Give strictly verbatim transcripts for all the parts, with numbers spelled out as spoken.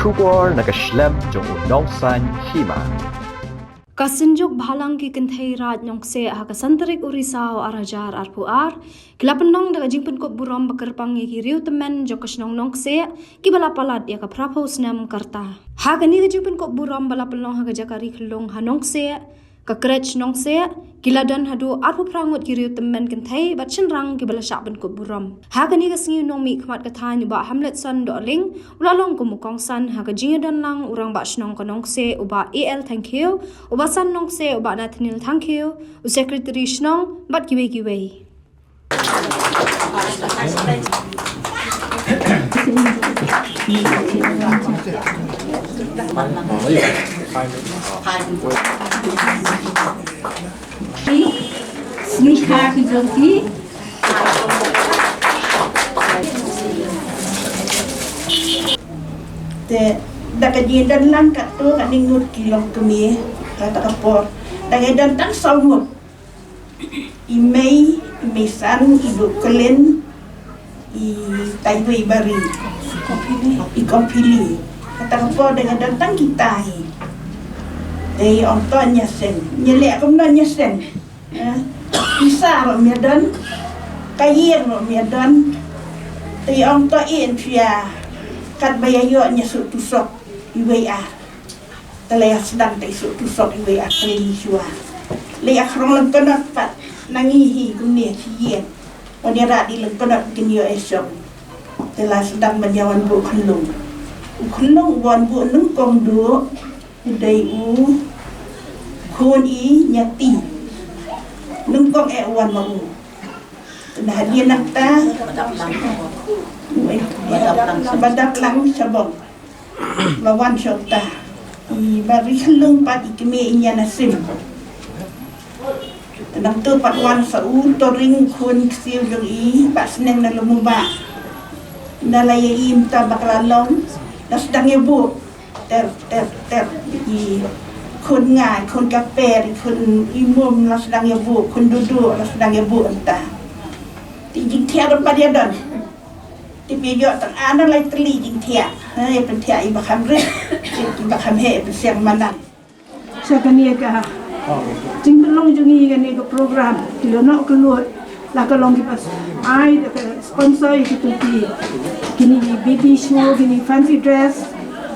Khubor na ka shlem jong u Nongsaiñ Hima. Ka Synjuk Bhalang ki Kynthei Raid Nongkseh ha ka san tarik u Risaw ar hajar arphew ar ki la pynlong da ka jingpynkup burom ba kyrpang ïa ki riew tymmen jong ka shnong Nongkseh kiba la palat ïa ka phraphew snem ka rta. Ha kane ka jingpynkup burom ba la pynlong ha ka jaka ri khyllung ha Nongkseh, ka Krej Nongkseh, ki la don haduh arphew phra ngut ki riew tymmen kynthei bad shynrang kiba la shah pynkup burom. Ha kane ka sngi u nongmihkhmat ka thaiñ u Bah Hamletson Dohling u la long kum u kongsan ha ka jingïadon lang u Rangbah Shnong ka Nongkseh u Bah A L Thangkhiew, u Basan Nongkseh u Bah Nathaniel Thangkhiew, u Secretary Shnong bad kiwei kiwei. Sngikha ki jong ki. Te da ka jingdon lang katto katne ngut ki longkmie, kata ka por da ka don tang saw ngut. I Mei, i Mei San, i Duklin, i Taiwei Bari, i Kompili. Kata ka por da ka don tang kita hi. Te i ong to ñia seng, ñia leh kumno ñia seng. Eh, pisa ruh mia don, ka ïing ruh mia don. Te i ong to i en pia, katba ïa ïoh ñia suk tu sok iwei ar. Te la ïa sdang te i suk tu sok iwei ar te i shuwa. La ïa khrong lyngknot pat na ngi hi kumne shi ïing. Wan ïa rah di lyngknot kin ïoh e shong. Te la sdang ban ïa wan buh khyllung. U khyllung u wan buh nyngkong duh, u dei u khun i Ñiati. Nyngkong eh u wan ma u. Te na hadien nangta u eh ba dap lang sha bong. Ba wan sha uta i Bari khyllung pat i kmie i Ñianasim. Te nangta pat wan sa u Toring khun ksiew jong i, ba sneng na Lumumba. Na la ïa im ta ba ka la long, la sdang ïa buh ter ter ter. I khun nga, i khun ka per, i khun i mum la sdang ïa buh, khun dudu la sdang ïa buh ynta. Te jingthiah ruh pat ïa don. Te phi ïoh tang ana lai tylli jingthiah. Hei, pynthiah i ba kham rit, i ba kham heh, i ba siang manan. Sha kane ka jingpynlong jong ngi kane ka program, ki la noh ka lut, la ka long kiba ai da ka sponsor ïa ki tu ki, kine ki baby show, kine fancy dress,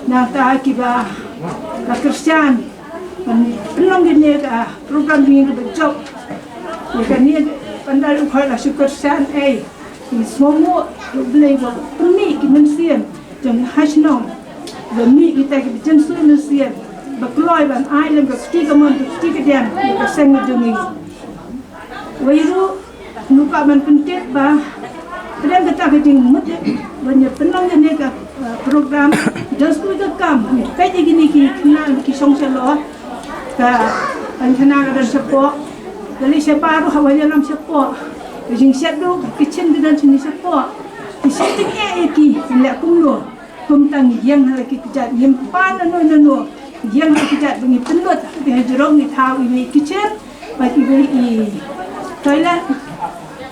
nangta kiba la kyrshan ban pynlong kane ka program jong ngi kaba jop. Ïa kane ka pandal u khoi la shu kyrshan ei. Ngi sngewnguh ïa U Blei ba u pynmih ki mynsiem jong ha shnong, ba mih kita ki jingsuh mynsiem ba kloi ban ai lem ka kti kamon ka kti kadiang ïa ka seng jong ngi. Wei ruh ngi kwah ban pyntip ba pdeng kata ka jingmut ban ïa pynlong ïa kane ka, uh, program, jingsuh ka kam ngi peit ïa kine ki khynnah ki shong shalor. Ka, ka khynnah ka don shapoh. Ka leit shabar ruh ha ba ïalam shapoh. Ka jingshet ruh ka kitchen ka don shane shapoh. Ki shet jingeh ïa ki, ngi leh kumno? Kumta ngi ïeng ha la ki kjat, ngim pan nano nano. Ngi ïeng ha la ki kjat ba ngi pynlut ha ki hajrong, ngi thaw iwei i kitchen bad iwei i toilet.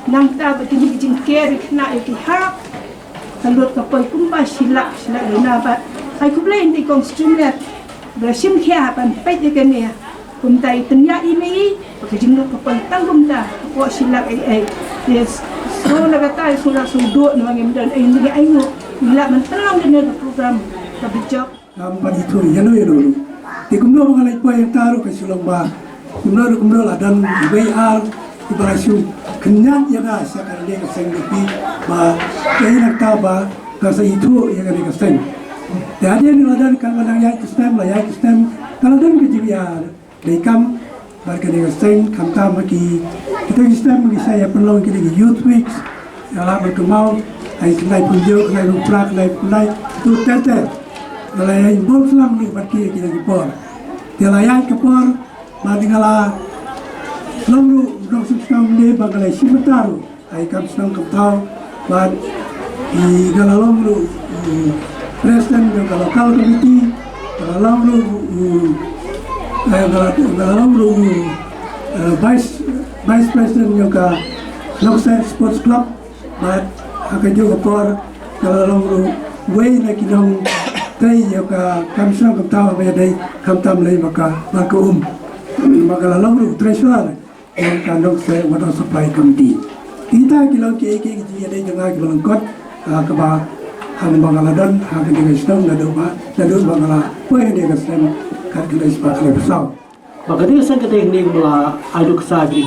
Nangta ba kine ki jingker ïa ki khynnah ïa ki hap. Ka lut ka poi kumba shi lak, shi lak duna bad ai khublei ïa i kong Stumlet ba la shim khia ban peit ïa kane. Kumta i pynïaid i mei ba ka jinglut ka poi tang kumta, hapoh shi lak ei ei. Yes. So na kata i sngewlak sngewduk namar ngim don ei ei ainguh. Ngi lah ban pynlong kane ka program kaba jop. Ngam pat ithuh ïano ïano ruh. Te kumno ba nga leit poi ïa kata ruh ka shu long ba kumno ruh kumno la don iwei ar kiba la shu kynjat ïa nga sha kane ka seng jong phi ba ïa kata ba nga sa ithuh ïa kane ka seng. Te hadien la don ka, la dang ïaid ka stem, la ïaid ka stem, ka la don ka jingïa dei kam bad kane ka seng, khamtam ha ki, kita ki stem ki sa ïa pynlong kine ki Youth Weeks, ïa la ban kynmaw ha ki khyndai phew hynñiew, khyndai phew phra, khyndai phew khyndai, tu ter ter. Nga la ïa involve lang ruh bad ki ha kine ki por. Te la ïaid ka por bad nga la long ruh u nongseng shnong ne ba nga la shim bynta ruh ha i kam shnong kam thaw bad i nga la long ruh u president jong ka local committee, nga la long ruh u, eh, nga la, nga la long ruh u, eh, vice, vice president jong ka Nongkseh Sports Club bad ha kajuh ka por nga la long ruh uwei na ki nong Te ïa ka kam shnong kam thaw ba ïadei khamtam lei ba ka, ba ka um. Ba ka la long ruh treasurer ïa ka Nongkseh Water Supply Committee. Kita ki long kiei kiei ki jingïadei jong nga kiba lyngkot, ah, kaba haba nga la don ha kane ka shnong naduh ba, naduh ba nga la poi ha kane ka shnong, ka kane ka shnong ka la phew saw. Ba ka dei ka seng ka dei kane kaba la ai nuksa ki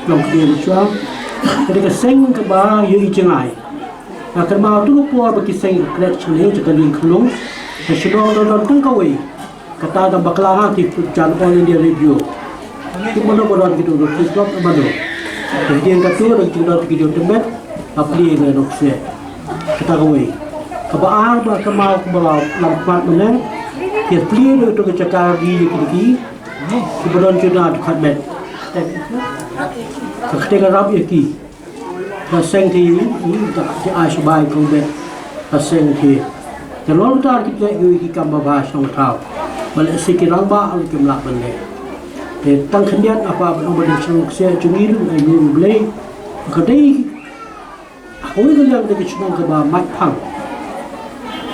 long kane ka shuwa. Ka dei ka seng kaba ïohi jngai. Nga kynmaw tu ka por ba ki seng ka klet shane jong ka lieng khlung. Ka shnong don don tang kawei. Kata ka bakla ha ki jan All India Radio. Ki mano ba don ki tu ki klop mano. Ka dei ka tu don ki don ki don tembet. Ka plie ka Nongkseh. Kata kawei. Kaba ar ba kynmaw kaba la lam khmat mane. Ki plie tu ka jaka ri ki ki. Kiba don juna tu khat met. Ka kate ka rap ïa ki. Ka seng ki, hmm, ka, ki ai shabai kong bet. Ka seng ki. Ka long tar ki te ki kam ba ba song thaw. Ba leh si ki rang ba al kim lak ban leh. Te tang khyndiat apa ba nong ba dei song se jong i lu ai lu blei. Ka dei Hoi ka liang ka dei ka shnong kaba mait phang.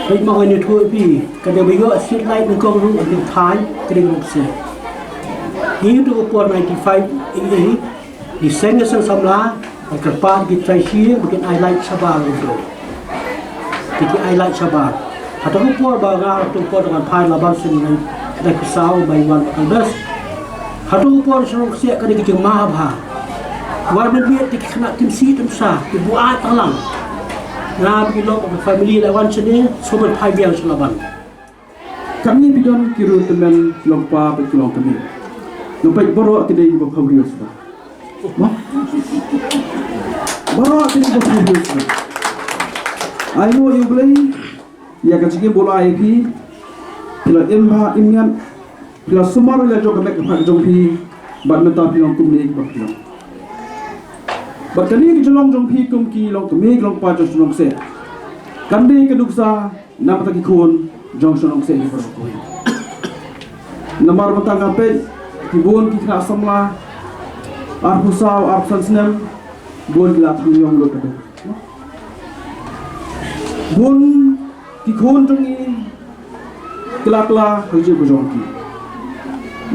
Peit ma hoi ne thuh pi ka dei ba ïoh street light ne kong ruh ka dei thaiñ ka dei ruh se. Ngi tu ka por ninety-five i i i seng ka seng samla ka kyrpad ki trai shi ba kin ai light shabar ruh. Ki ki ai light shabar. Hato ka por ba nga tu por dengan phai laban seng ngai ka dei ka saw bai wan ka bes. Hato ka por shnong ksiah ka dei ka jingma bha. Wan mynmiet ki khynnah tim sih tim sah ki buaid tang lang. Nga ba ki lok ba ka family la wan shane shu ban phai biang sha laban. Kane phi don ki ruh tymmen ki long pa bad ki long kmie. Nang peit baroh ki dei kiba pha briew shuh. Baroh ki dei kiba pha briew shuh. Ai nguh ïa U Blei ïa ka jingim ba u la ai ïa phi. Phi la im bha im ngiat. Phi la sumar ïa la jong ka met ka phad jong phi bad mynta phi long kumne kumba phi long. Bad kane ka jinglong jong phi kum ki long kmie ki long pa jong shnong ksiah. Kan dei ka nuksa na bynta ki khun jong shnong ksiah ki baroh kawei. Namar mynta nga peit ki bun ki khynnah samla arphew saw arphew san snem bun ki la thang ïong lut ka dei. Bun ki khun jong ngi ki la kylla ha ka jingim ka jong ki.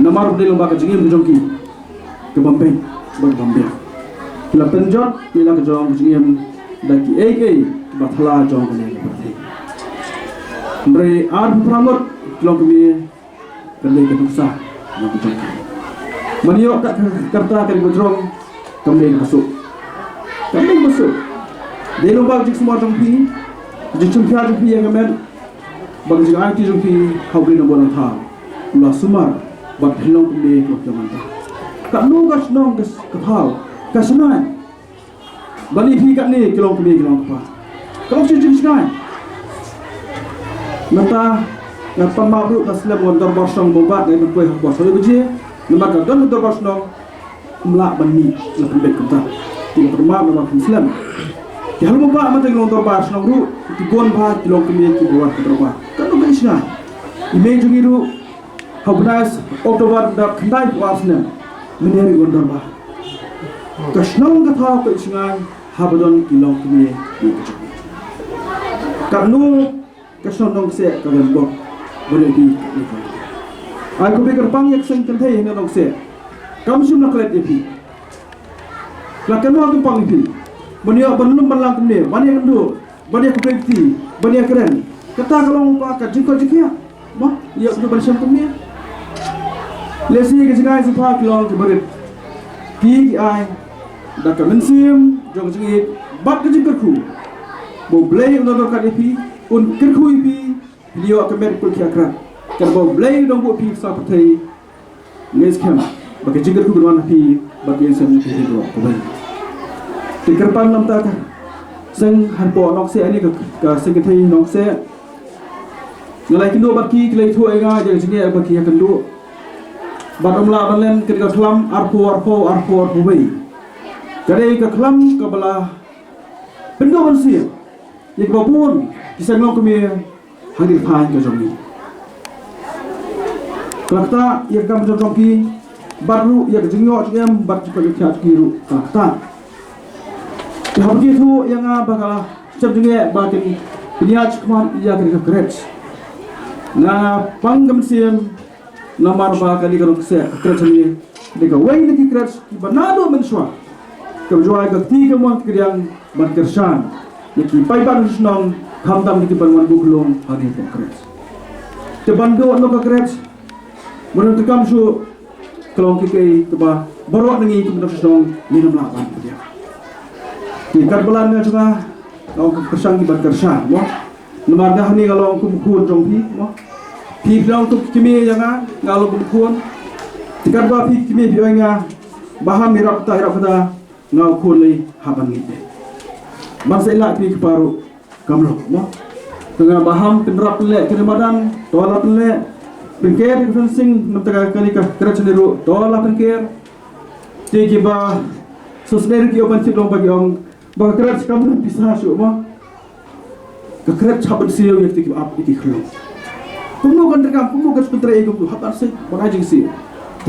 Namar ba dei lyngba ka jingim ka jong ki ka bym beit bad bym biang. Ki la pynjot ïa la ka jong ka jingim da kiei kiei kiba thala jong kane ka pyrthei. Hynrei arphew phra ngut ki long kmie Ka dei ka nuksa na ka jong ka. Man ïoh ka, ka, ka rta ka dei ka jrong, kam dei ka suk. Kam dei ka suk. Dei long ba ka jingsumar jong phi, ka jingshim khia jong phi ïa ka met, ba ka jingaiti jong phi ha U Blei Nongbuh Nongthaw u la sumar bad phi long kumne ka jong mynta. Katno ka shnong ka, ka thaw, ka shngaiñ. Ban ïa phi katne ki long kmie ki long kpa. Ka long shi jingshngaiñ. Mynta nga pan map ruh ka slem wan dorbar shnong ba nga ban poi ha ka por saw baje. Namar ka don ka dorbar shnong ym lah ban mih, la pynbeit kumta. Ki la pynmap namar pynslem. Ki halor ba mynta ki long dorbar shnong ruh ki bun bha ki long kmie kiba wan ha ka dorbar. Ka long ka jingshngaiñ. I mei jong ngi ruh Ha u bnai October da khyndai phew ar snem mynne ruh i wan dorbar. Ka shnong ka thaw ka shngaiñ haba don ki longkmie. Katno ka shnong Nongkseh ka don bok. Ba dei ki, ai khublei kyrpang ïa ka seng kynthei ha Nongkseh. Kam shym la klet ïa phi. La kynmaw kyrpang ïa phi. Ban ïa ban lum ban lang kumne, ban ïa kynduh, ban ïa khublei kti, ban ïa kren. Kata ka long ba ka jingkoit jingkhiah. Ba ïa kynduh ban shem kumne. Lehse ka jingaiñ sngewbha ki long kiba rit. Ki ki ai da ka mynsiem jong ka jingïeit bad ka jingkyrkhu. Ba U Blei un don ryngkat ïa phi, un kyrkhu ïa phi, phin ïoh ka met ka kyrkhu. Katba U Blei u dang buh phi sa pyrthei. Ngi skhem ba ka jingkyrkhu ka wan ha phi bad ka jingïaseng ka jong phi baroh kawei. Te kyrpang na ka bynta ka seng hapoh Nongkseh, ani ka, ka seng kynthei Nongkseh. Nga la ïakynduh bad ki, ki la ïathuh ïa nga ïa ka jingeh ba ki ïakynduh. Bad ym lah ban len, ka dei ka khlam arphew arphew arphew arphew wei. Ka dei ka khlam kaba la pynduh mynsiem ïa kiba bun ki seng longkmie ha kane ka thaiñ ka jong ngi. Ka la ktah ïa ka kam jong ki bad ruh ïa ka jingïoh jingem bad jingkoit jingkhiah jong ki ruh ka la ktah. Ki hap ban ïathuh ïa nga ba ka la shem jingeh ba kin pynïaid shakhmat ïa kane ka kret. Nga pang ka mynsiem namar ba kane ka nongkyrshan, ka kret shane, dei kawei na ki kret kiba naduh mynshuwa kaba ju ai ka kti kamon kti kadiang ban kyrshan ïa ki paidbah nongshong shnong, khamtam kitiba wan buh khlong ha kane ka kret. Te ban duh noh ka kret, ban treikam shuh, ka long kaei kaba baroh na ngi kum ki nongshong shnong ngin ym lah ban pdiang. Te katba lah nga jong nga, nga ong ka kyrshan ki ban kyrshan, mo. Namar nga hangne nga long kum u khun jong phi, mo. Phi, phi long kum ki kmie ïa nga, nga long kum u khun. Te katba phi ki kmie phi ong ïa nga, Bah Ham, ïarap kata, ïarap kata, nga u khun lei, hap ban ngeit. Ban sa ïaleh kmie ki para ruh, kam long, mo. Te nga, Bah Ham, pynrap pynleh kane ka madan, to la pynleh. Pynker ïa ka fencing, namar kane ka kret shane ruh, to la pynker. Te kiba sngewsynei ruh ki ong, ban tip long ba ki ong ba ka kret kam don pisa shuh, mo. Ka kret hap ban siew ïa kito kiba ap, ïa ki khyllung. Kumno kan treikam, kumno kan pyntrei, kumno, hap ban siew, ban ai jingsiew.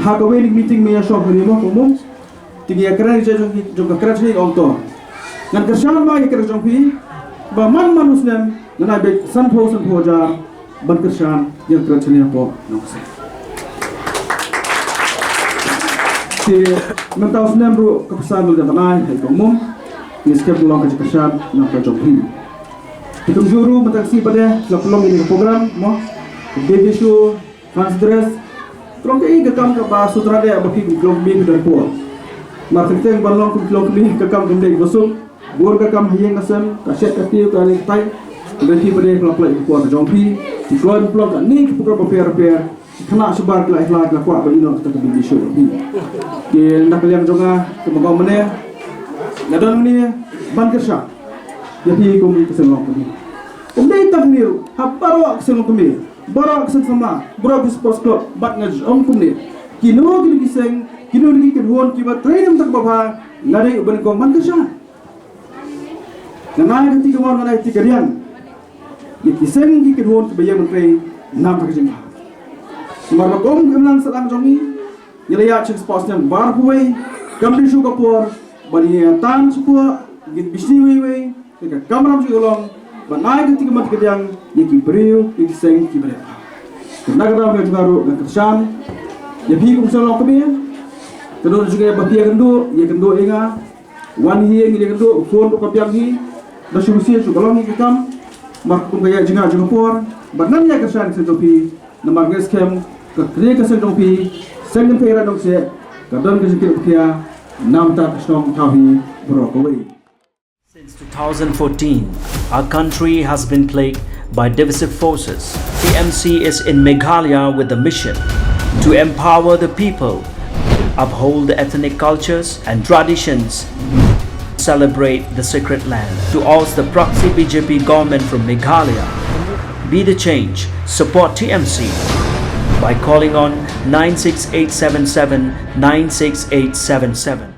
Ha kawei na ki meeting mynshwa hangne, mo, kumno. Te ngi ïakren ïa ka jong, jong ka kret shane, ong to, ngan kyrshan ma ïa ka kret jong phi ba man man u snem ngan ai beit sanphew, sanphew hajar ban kyrshan ïa ka kret shane hapoh Nongkseh. Te mynta u snem ruh ka pisa ngi la dep ban ai ha i Kong Mum. Ngi skhem ka long ka jingkyrshan na ka jong phi. Te kumjuh ruh mynta ka sngi pat de la pynlong ïa kane ka program, mo, baby show, fancy dress. Ka long kaei ka kam kaba shu thrang de ba phi kum ki longkmie phi don por. Namar teng teng ban long kum ki longkmie ka kam kam dei kaba suk. Bun ka kam ha ïing ha sem, ka shet ka tiew, ka ri ka tai. Hynrei phi pat de phi la pynlait ïa ka por ka jong phi. Phi kloi pynlong kane ka program bapher bapher. Ki khynnah shabar ki la ïaid, ki la kwah ban ïoh ïa kata ka baby show phi. Te na ka liang jong nga, kumba nga ong mynne, nga don hangne ban kyrshan ïa phi kum ka seng longkmie. Ym dei tang hangne ruh, ha baroh ka seng longkmie, baroh ka seng samla, baroh ka sports club, bad nga ong kumne, kino kino ki seng, kino kino ki kynhun kiba trei na ka bynta ka babha, nga dei uba nyngkong ban kyrshan. Ngan ai ka kti kamon, ngan ai ka kti kadiang ïa ki seng, ki kynhun kiba ïeng ban trei na ka bynta ka jingbha. Namar ba kum ka imlang sahlang jong ngi, ngi la ïaid sha ka sports niam bar phew wei, kam dei shuh ka por ba ngi ïa tan sha phuh, ngi bishni wei wei. Te ka kamram jong ngi ka long ban ai ka kti kamon kti kadiang ïa ki briew, ïa ki seng kiba dei bha. Te na ka daw kane jong nga ruh ngan kyrshan ïa phi kum seng longkmie. Ka don jong ngi ba phi ïakynduh, ïakynduh ïa nga. Wan hi, ngi ïakynduh, phone ruh ka biang hi. Da shu sien shu ka long hi ka kam. Namar kum ka ïa jingïaid jong ka por, bad ngan ïa kyrshan ka seng jong phi. Namar nga skhem ka kane ka seng jong phi, Seng Kynthei Raid Nongkseh, ka don ka jingkit khia na ka bynta ka shnong thaw hi baroh kawei. Since two thousand fourteen, our country has been plagued by divisive forces. T M C is in Meghalaya with the mission to empower the people, uphold the ethnic cultures and traditions, celebrate the sacred land. To oust the proxy B J P government from Meghalaya, be the change, support T M C by calling on nine six eight seven seven nine six eight seven seven.